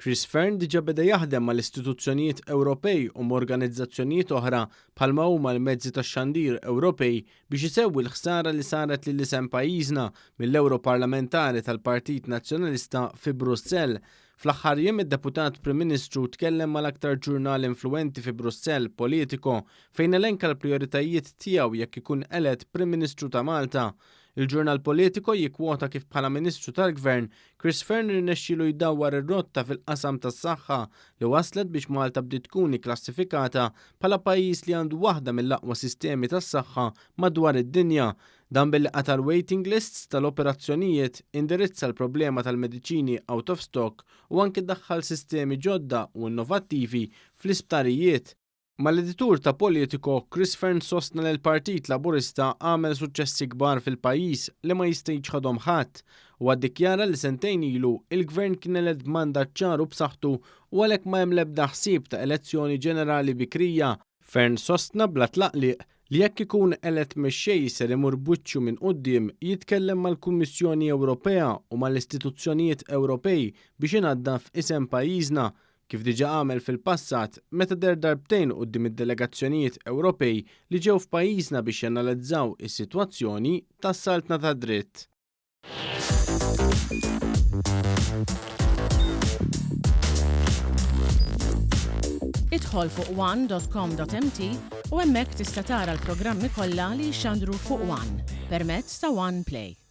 Chris Fearne diġà beda jaħdem mal-istituzzjonijiet Ewropej u m'organizzazzjonijiet oħra bħalma huma l-mezzi tax-xandir Ewropej biex isewwi l-ħsara li saret lil isem pajjiżna mill-Ewroparlamentari tal-Partit Nazzjonalista fi Brussell. Fl-aħħar jiem id-Deputat Prim Ministru tkellem mal-aktar ġurnal influwenti fi Brussell, Politico, fejn elenka l-prijoritajiet tiegħu jekk ikun elett Prim Ministru ta' Malta. Il-ġurnal Politico jikkwota kif bħala Ministru tal-Gvern, Chris Fearne rnexxielu jdawwar ir-rotta fil-qasam tas-saħħa li wasslet biex Malta bdiet tkun ikklassifikata bħala pajjiż li għandu waħda mill-aqwa sistemi tas-saħħa madwar id-dinja. Dan billi qata' l-waiting lists tal-operazzjonijiet, indirizza l-problema tal-mediċini out of stock u anki daħħal sistemi ġodda u innovattivi fl-isptarijiet. Mal-editur ta' Politico, Chris Fearne sostna li l-Partit Laburista għamel suċċessi kbar fil-pajjiż li ma jista' jiċħadhom ħadd. Huwa ddikjara li sentejn ilu, il-Gvern kien elett b'mandat ċar u b'saħħtu u għalhekk ma hemm l-ebda ħsieb ta' elezzjoni ġenerali bikrija. Fearne sostna bla tlaqliq li jekk ikun elett mexxej ser imur b'wiċċu minn quddiem jitkellem mal-Kummissjoni Ewropea u mal-istituzzjonijiet Ewropej biex inaddaf isem pajjiżna kif diġà għamel fil-passat meta deher darbtejn quddiem id-delegazzjonijiet Ewropej li ġew f'pajjiżna biex janalizzaw is-sitwazzjoni tas-saltna tad-dritt. Idħol fuq one.com.mt u hemmhekk tista' tara l-programmi kollha li jixxandru fuq One permezz ta' One Play.